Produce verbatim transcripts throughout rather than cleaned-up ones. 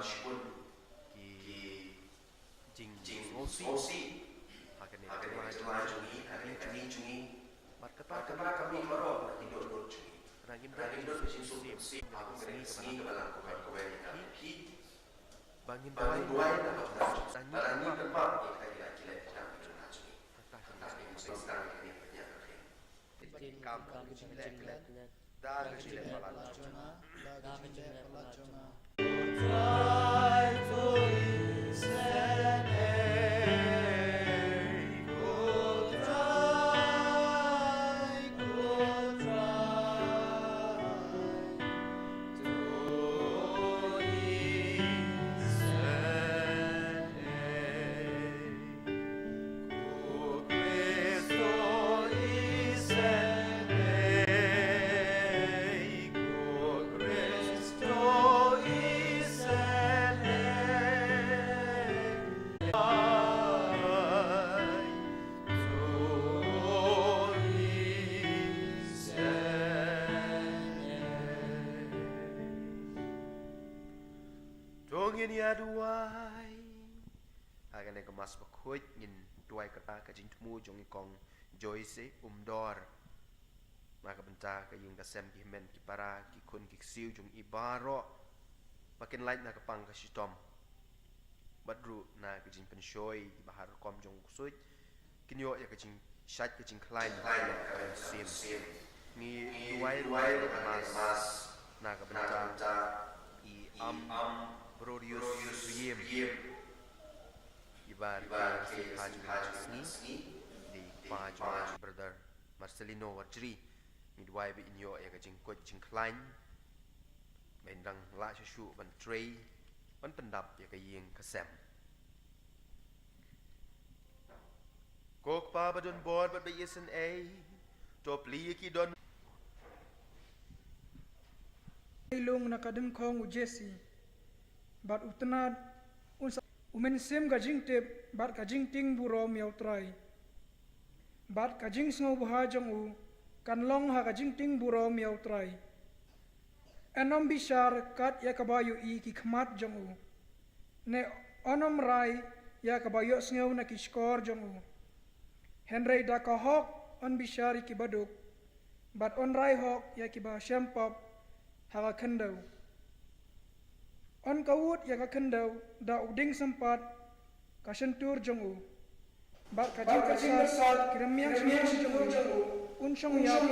shibun ki jingsngewsih ha kane ka jylla jong ngi, ha kane ka ri jong ngi. Bad kata ka mih baroh na ki dohnud jong ngi. Khnang ngin don ka jingsuk mynsiem ha kane ka sngi kaba la kawei ïa ngi. Ba ngin duwai na ka bynta jong U Trai, ba ngin kyrpad ïa kita ki lad ki leh ki dang ki duna jong ngi. Kata ka mih sngewsih ïa kane ka jylla. Kam ka jingleh klet da ka jingleh palat jong nga, da ka jingleh palat jong nga. To ngin ïa duwai. Ha kane ka Mass bakhuid ngin duwai kata ka jingthmu jong i Kong Joyce Umdor. Na ka bynta ka ïing ka sem, ki hynmen ki para, ki khun ki ksiew jong i baroh, ba kin lait na ka pang ka shitom. Bad ruh na ka jingpynshoi kiba har rukom jong u ksuid, kin ïoh ïa ka jingshait ka jingkhlaiñ ka mynsiem. Ngi duwai ruh ïa ka Mass na ka bynta i Ambrosius Riem, iba ki ha jong ka sngi, dei i kpa jong Brother Marcelino Warjri. Ngi duwai ba in ïoh ïa ka jingkoit jingkhlaiñ, ba in dang lah shuh shuh ban trei, ban pyndap ïa ka ïing ka sem. Ko Kpa ba don bor bad ba isynei, to plie ïa ki don. Lung na ka dyngkhong u Jesse, bad u tnat un sa, u mynsiem ka jingtip bad ka jingtieng burom ïa U Trai. Bad ka jingsngewbha jong u kan long ha ka jingtieng burom ïa U Trai. Yn ym bishar kat ïa kaba ïohi ki khmat jong u, ne yn ym rai ïa kaba ïohsngew na ki shkor jong u. Hynrei da ka hok yn bishar ïa kiba duk, bad yn rai hok ïa kiba shem pop ha ka khyndew. Yn kawut ïa ka khyndew da u dieng sympat ka shyntur jong u. Bad ka jingkyrsad ki rmiang shyntur jong u, un shong ïap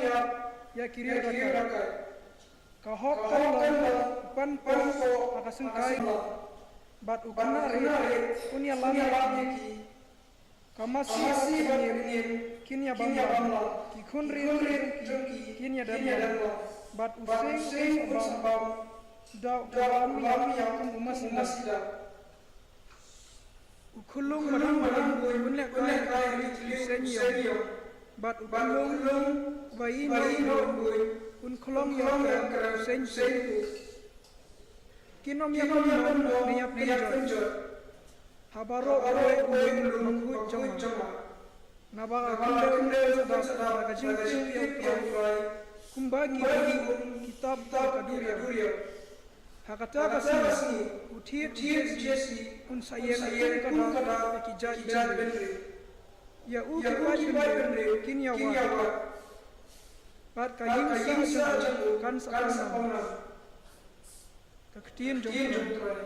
ïa ki riewrakai. Ka hok kan long u pan poh ha ka syngkai, bad u khynnah rit un ïalam ïa ki. Ka masi bad ka pyrngin kin ïabam lang, ki khun rit jong ki kin ïadem lang, bad u seng un sa bam da u bam ïa kum u masi da. U khyllung ba dang bun un lehkai rit u seng ïong, bad u khyllung ba ïehnoh un khlong ïa u seng. Kin ym ïa pynlong ne ïa pynjot ha baroh uwei u lum bakhuid jong nga. Naba ka khyndew kan sa dap da ka jingtip ïa U Trai, kumba ki um ki tap ha ka duriaw. Ha kata ka sngi u thied u Jesse un sa ïeng kum ka dak ïa ki jaitbynriew. Ïa u ki paidbynriew kin ïawad, bad ka ïing sah jong u kan sa pawnam. Ka ktien jong U Trai.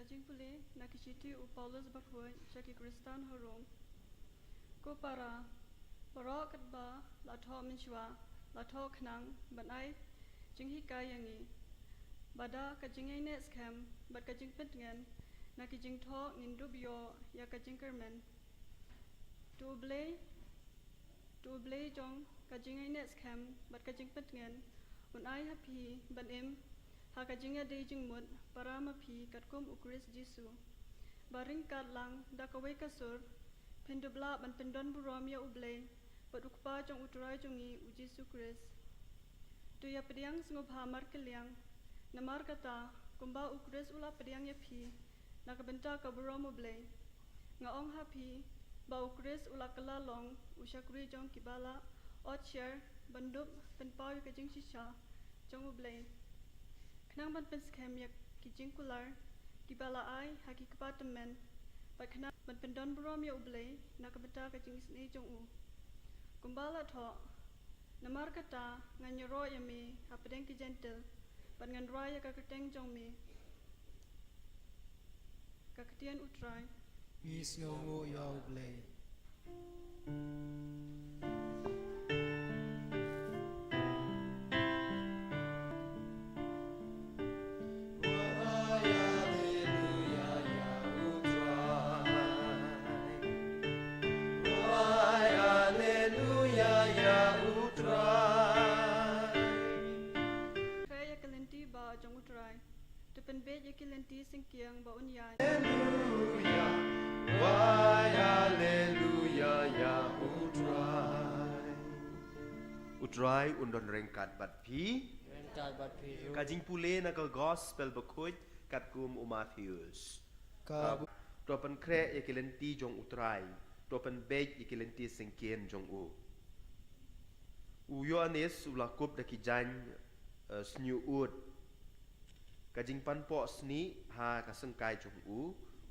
Jingpule na ki shithi u Paulus Barhuid sha ki Khristan ha Rom. Ko para, baroh katba la thoh mynshuwa, la thoh khnang ban ai jinghikai ïa ngi, ba da ka jingïaineh skhem bad ka jingpyntngen na ki jingthoh ngin dup ïoh ïa ka jingkyrmen. To U Blei, to U Blei jong ka jingïaineh skhem bad ka jingpyntngen un ai ha phi ban im ha ka jingïadei jingmut para ma phi katkum U Khrist Jisu. Ba ryngkat lang da kawei ka sur phin dup lah ban pyndon burom ïa U Blei bad U Kpa jong U Trai jong ngi U Jisu Khrist. To ïa pdiang sngewbha markylliang, namar kata, kumba U Khrist u la pdiang ïa phi na ka bynta ka burom U Blei. Nga ong ha phi ba U Khrist u la kylla long u shakri jong kiba la ot sher ban dup pynpaw ïa ka jingshisha jong U Blei, khnang ban pynskhem ïa ki jingkular kiba la ai ha ki kpa tymmen, bad khnang ban pyndon burom ïa U Blei na ka bynta ka jingisynei jong u. Kumba la thoh, namar kata ngan ïaroh ïa me hapdeng ki Jentil, bad ngan rwai ïa ka kyrteng jong me. Ka ktien U Trai. Ngi sngewnguh ïa U Blei. Khreh ïa ka lynti ba jong U Trai. To pynbeit ïa ki lynti syngkien ba un ïaid. Haleluya, wai haleluya ïa U Trai. U Trai un don ryngkat bad phi. Ryngkat bad phi ruh. Ka jingpule na ka Gospel Bakhuid katkum u Mathaios. Ka To pynkhreh ïa ki lynti jong U Trai, to pynbeit ïa ki lynti syngkien jong u. U Ïoannis u la kup da ki jaiñ, eh, sniewud. Ka jingpanpoh snieh ha ka syngkai jong u,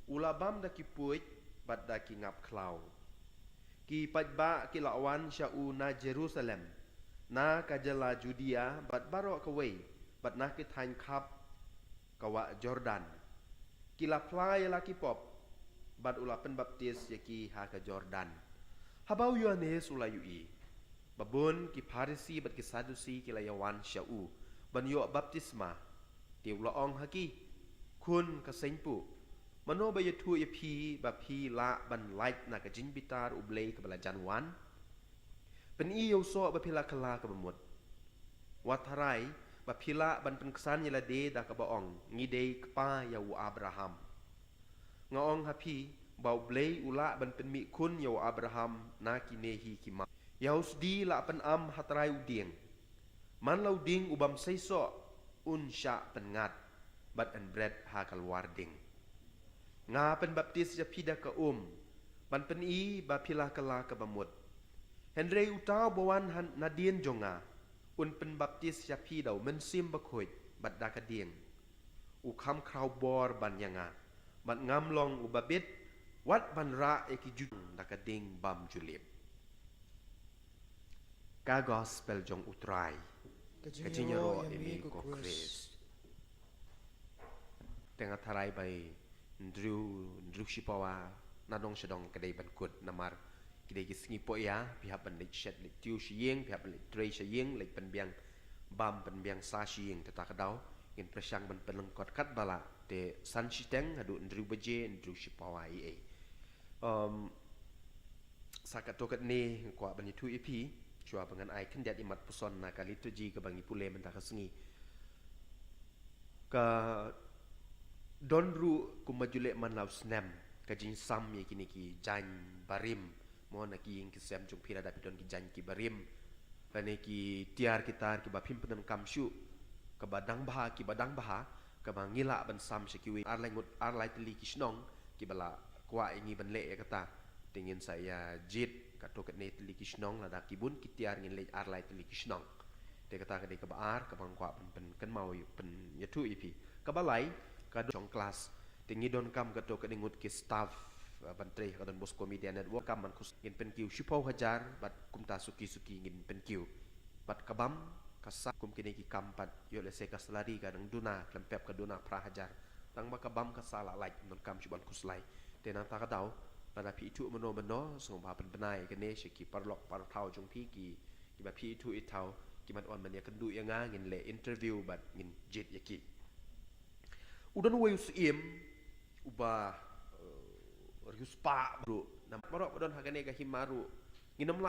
u la bam da ki puid bad da ki ngap khlaw. Ki paidbah ki la wan sha u na Jerusalem, na ka jylla Judia bad baroh kawei, bad na ki thaiñ khap ka wah Jordan. Ki la phla ïa la ki pop, bad u la pynbaptis ïa ki ha ka Jordan. Haba u Ïoannis u la ïohi ba bun ki Pharisi bad ki Sadusi ki la ïa wan sha u ban ïoh baptisma, te u la ong ha ki, khun ka seng puh, mano ba ïathuh ïa phi ba phi lah ban lait na ka jingbitar U Blei kaba la jan wan? Pyni ïa u soh ba phi la kylla kaba mut. Wat tharai ba phi lah ban pynksan ïa lade da kaba ong, ngi dei kpa ïa u Abraham. Nga ong ha phi ba U Blei u lah ban pynmih khun ïa u Abraham na kine hi ki map. Ïa u sdi lah pynam ha trai u dieng. Man la u dieng u bym sei soh un shah pynngat bad yn bret ha ka lwar dieng. Nga pynbaptis ïa phi da ka um ban pyni ba phi la kylla kaba mut. Hynrei uta uba wan han-, nadien jong nga un pynbaptis ïa phi da U Mynsiem Bakhuid bad da ka dieng. U kham khraw bor ban ïa nga, bad ngam long uba bit wat ban rah ïa ki jujang da ka dieng bymjulip. Ka Gospel jong U Trai. Ka jingïaroh ïa me ko Khrist. Te nga tharai ba hynriew, hynriew shipawa na dong sha dong ka dei ban kut namar ki dei ki sngi poh ïa, phi hap ban leit shet leit tiew sha ïing, phi hap ban leit trei sha ïing, leit pynbiang bam pynbiang sah sha ïing, te ta ka daw ngin pyrshang ban pynlyngkot katba lah, te san shiteng haduh hynriew baje, hynriew shipawa ei ei. Um, sa katto katne nga kwah ban ïathuh ïa phi, shuwa ba ngan ai khyndiat ïa mat puson na ka liturgy kaba ngi pule mynta ka sngi. Ka don ruh kumba ju leh man la u snem ka jingsam ïa kine ki jaiñ barim, mo, na ki ïing ki sem jong phi lada phi don ki jaiñ ki barim, lane ki tiar ki tar kiba phim pyndonkam shuh, kaba dang bha, kiba dang bha, kaba ngi lah ban sam sha kiwei ar lai ngut, ar lai tylli ki shnong kiba la kwah ïa ngi ban leh ïa kata. Te ngin sa ïa jied katto katne tylli ki shnong, lada ki bun ki tiar ngin leh ar lai tylli ki shnong. Te kata ka dei kaba ar kaba nga kwah ban pynkynmaw, pynïathuh ïa phi. Kaba lai, ka don shong klas. Te ngi donkam katto katne ngut ki staff, eh, ban trei ha ka Don Bosco Media Network, kam ban khus, ngin pynkiew shiphew hajar bad kumta suki suki ngin pynkiew. Bad ka bam ka sah kum kine ki kam pat, ïoh lehse ka salary ka dang duna, khlem pep ka duna phra hajar. Tang ba ka bam ka sa la lait, ym donkam shuh ban khuslai. Te nangta ka daw, lada phi ithuh mynno mynno, sngewbha pynbna ïa kane sha ki paralok para thaw jong phi, ki, kiba phi ithuh ithaw, ki ban wan ban ïakynduh ïa nga, ngin leh interview bad ngin jied ïa ki. U don uwei u syiem uba, eh, riewspah baroh, namar baroh ba don ha kane ka hima ruh, ngin ym lah